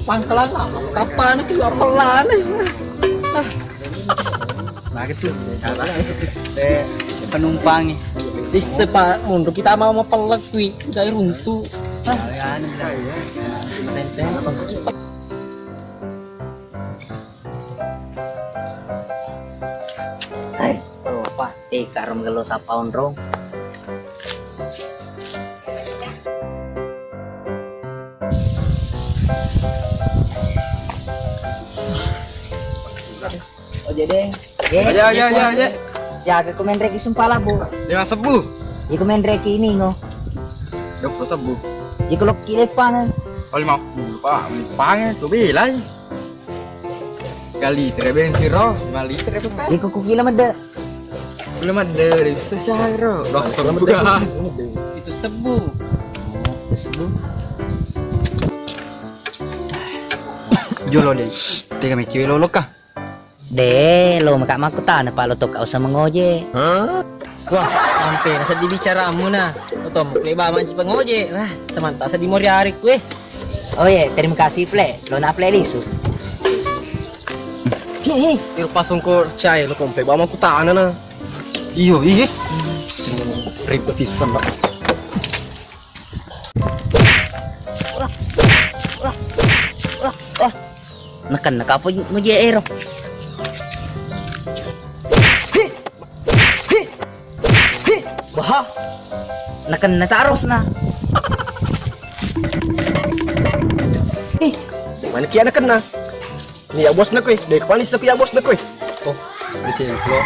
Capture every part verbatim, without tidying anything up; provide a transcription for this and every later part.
Pangkalan apa? Kapan itu apa lana? Ah. Bagus tuh. Eh, penumpangi. Isse, Pak, mundur kita mau mapellak kui, kita runtu. Ah. Tenteng. Hai, oh, Pak, eh, karo magello sapa onrong. Oh, jadi. Aja, aja, aja, aja. Siaga ku menreki sumpala, Bu. Lima sebu. Iku menreki ini ngo. Dua puluh sebu. Iku lokki lepang. Oh, lima puluh, Pak. Lepang, tuh bilai. Kali tere bensin ro, lima liter apa, Pak? Iku ku kilo mede. Belum ada, bisa sih ro. Dosa juga. Itu sebu. Itu sebu. Jolo deh. Tega meki lo lokka. De, lo maka makkutana, Pak, lo tokka usah mengoje. Wah, sampe na seddi bicaramu na. Lo tommo kule ba manci pengoje. Wah, semanta seddi mori ari kue. Oh iya, terima kasih, Ple. Lo na Ple lisu. Hi, hi. Iro pasongko cai lo kompe ba makkutana na. Iyo, iya. Ribet sisan, Pak. Wah, nakenna kapo muje ero. Hi! Hi! Hi! Baha. Nakenna tarus na. Hi! Mana kia nakenna? Ini ya bosna kue, dek panis aku ya bosna kue. Oh, di sini lo.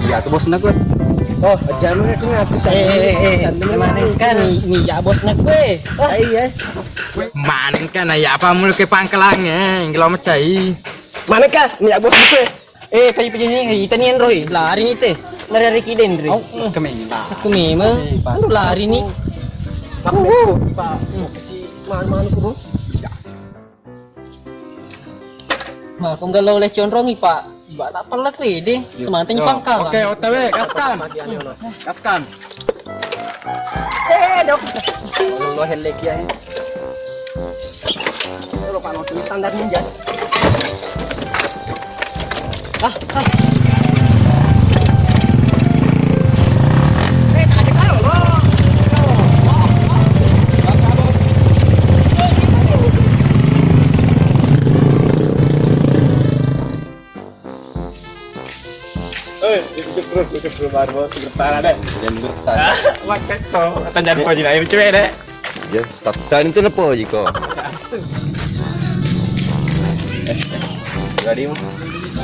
Iya tuh bosna kue. Oh, jangan aku ngaku. Eh, eh, eh, eh. Mana kan ini ya bosna kue. Oh, iya. Maneng kan ya apa mulu ke pangkalannya, yang gelo mecai. Maneng kan ini ya bosna kue. Eh, pagi-pagi ini kita nih Roy, lari nih teh. Lari-lari kiden Roy. Oh, kemeng. Aku memang. Aduh, lari nih. Aku, Pak. Kasih malu-malu ku. Nah, kung galo le conrongi, Pak. Ba tak pella ku ede. Semanten pangkal. Oke, O T W, gaskan. Gaskan. Eh, dok. Lo hellek ya. Lo Pak, mau tulisan dari ninja. Ah, ah. Eh, tak ada kalau, Bro. Eh, ikut terus, ikut terus, baru mau sebentar ada. Jangan bertahan. Makan kau, akan jadi kau jadi air cewek deh. Ya, tapi tadi itu lepo jiko. Jadi,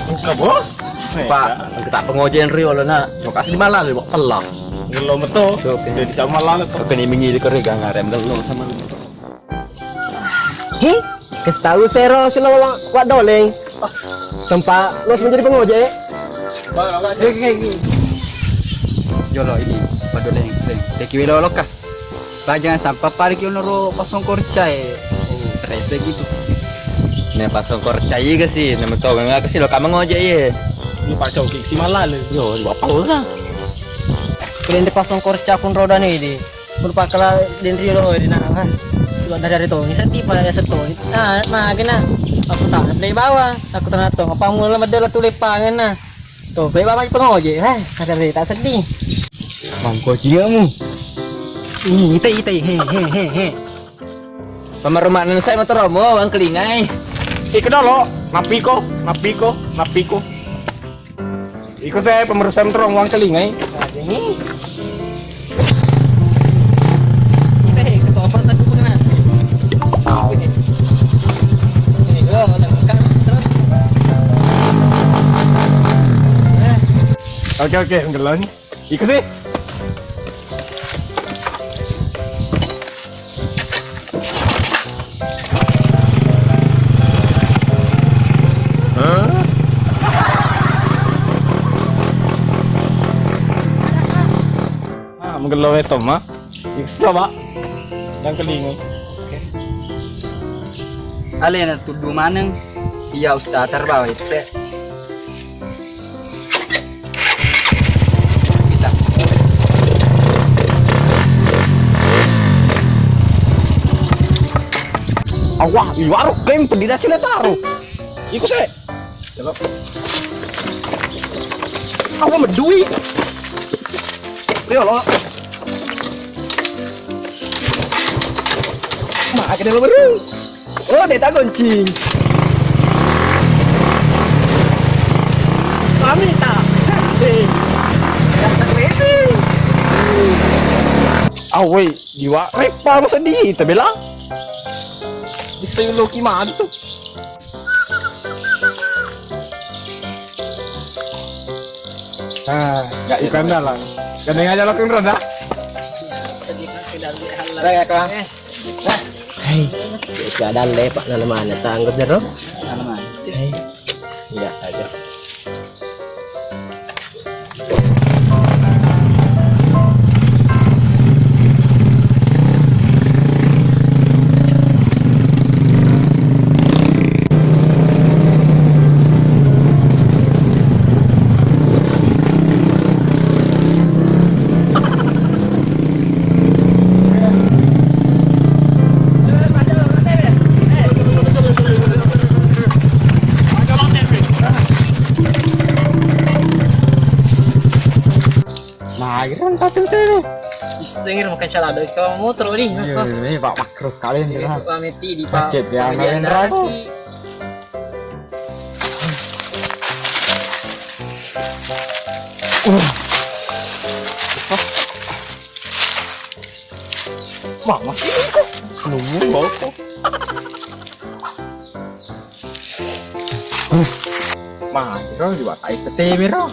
buka bos. Pak, kita pengojen Rio lo nak. Lokasi di mana lo, Pak? Pelah. Gelo meto. Oke. Jadi sama lah. Oke, ini minggu di Korea ngarem gelo sama lo. Hi, kasih tahu sero silo wa, wa doleng. Sempat lo menjadi pengoje. Jolo ini, wa doleng seng. Teki welo lokka. Ba jangan sampai pariki onoro pasongkor cai. Oh, rese gitu. Ne pasongkor cai ga sih, ne meto ga kasi lo ka mengoje ye. Ini Pak Coki si malale. Yo, dua puluh lah. Kalian di pasongkor cai kun roda nih di. Merupakan den rio lo di nang, ha. Sudah dari to, seddi pa ya seto. Nah, nah kena. Aku tak play bawah. Aku tengah to. Apa mula medel tu lepangan nah. To, play bawah pengoje, ha. Kata dia tak sedih. Mangko ciamu. Ih, ite, ite, he, he, he, he. Pamarumanan saya motor romo, wang kelingai. Iko dolo, napiko, napiko, napiko. Iko saya pemerusan terong uang kelingai. Ajengi. Eh, ketua apa satu pengenal? Ini gua udah buka terus. Eh. Oke, oke, enggak lagi. Iko sih. Ah, menggello weto ma. Iko sih, coba. Yang kelingo. Oke. Alena tuddu maneng. Iya, Ustaz, terbawa itu. Wah, iwaro klaim peddi dacci na taro. Iko se. Coba. Aku medui. Ayo lo. Maka deh lo baru. Oh, deta goncing. Kami tak. Hei. Datang ready. Awei, jiwa repa sedih, tabela. Bisa loki madu tuh. Ah, nggak ikan dalam. Gandeng aja lo ronda. Sedikit tidak dihalang. Lah ya, Kang. Eh. Hei, sudah lepak nana mana tangguh jero? Nana mana? Hei, iya aja. Nah, kira kan kacang telu. Iseng, makan calado, kalau motor, Ding. Iya, ini Pak makro sekali, ini, Pak. Pak Meti di Pak. Macet ya, Pak Narendra tuh. Lagi. Mama sih kok. Nunggu kok. Magiro diwatai teteme ro.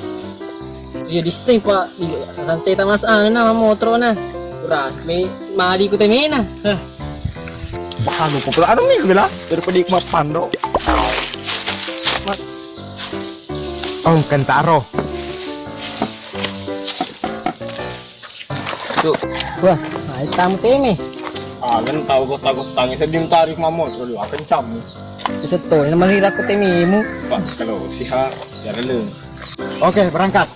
Iya, disseng, Pak. Iya, santai ta mas anu na, motoro na. Uras me madi ku temena. Hah. Wah, lupa pula anu nih, bela. Daripada ikut pando. Oh, kentaro. Tuh. Wah, nah, tamu teme. Ah, kan tahu kota-kota ini sedih tarik mamot, kalau akan camu. Bisa tuh, ini mah aku tememu. Pak, kalau siha, ya lu. Oke, berangkat.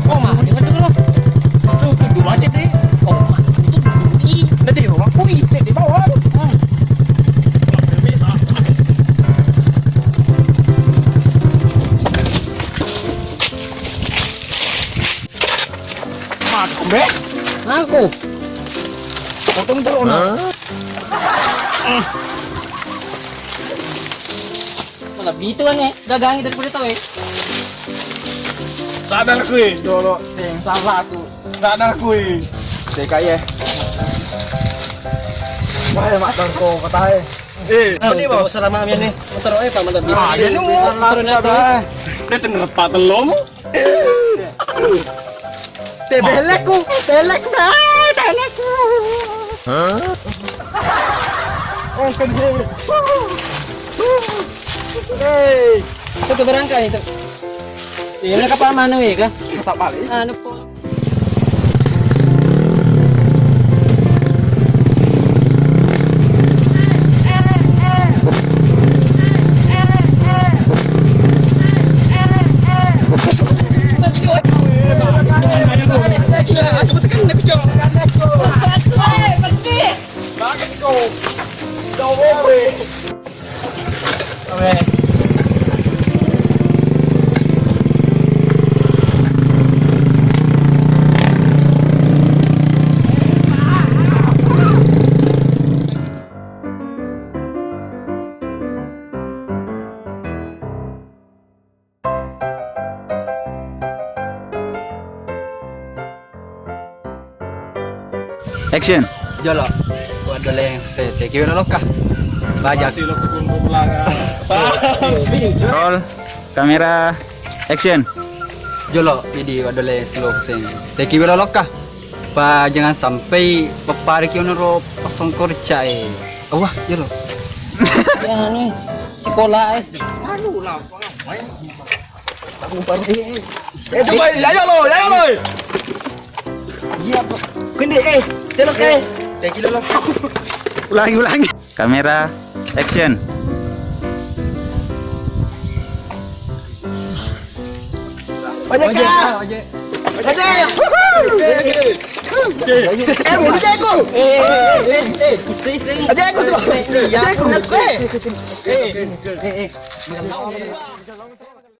Oh, mah, dia betul loh. Tuh, tuh, tuh, aja deh. Oh, mah, itu dulu. Ih, nanti orang kui, nanti bawa. Hmm. Mati, Mbak. Aku. Potong terus, nah. Hah? Lebih itu kan, eh, dagangi daripada tau, eh. Sadar kui, dolo, eh, salah aku. Sadar kui. T K I, eh. Wah, ya, mak, tangko, kata, eh. Eh, apa nih, Bos? Salah, Mami, nih. Motor, eh, Pak, mantap. Ah, dia nunggu. Motor, nih, Pak. Dia tener tak telomu. Teh belekku, belek, Bray, belekku. Hah? Oh, sedih. Hei, itu tuh berangkat itu. Iya, udah kapal mana ya, kah? Tetap balik. Anu, po. Action. Jolo. Waddoleng se, teki welo lokka. Bajak. Roll. Kamera. Action. Jolo, idi waddoleng slow se. Teki welo lokka. Pa jangan sampai pappariki onoro pasongkor cae. Wah, iya lo. Ya anu, sekolah eh. Aduh, lapang. Aku baru eh. Eh, coba, ya, ya lo, ya, ya lo. Iya, Pak. Kende eh, telok eh. Thank you lo. Ulangi, ulangi. Kamera, action. Ojek, Kak. Ojek. Ojek. Eh, mau ojek aku. Eh, eh, eh, eh. Ojek aku tuh. Iya, aku. Eh, eh, eh, eh.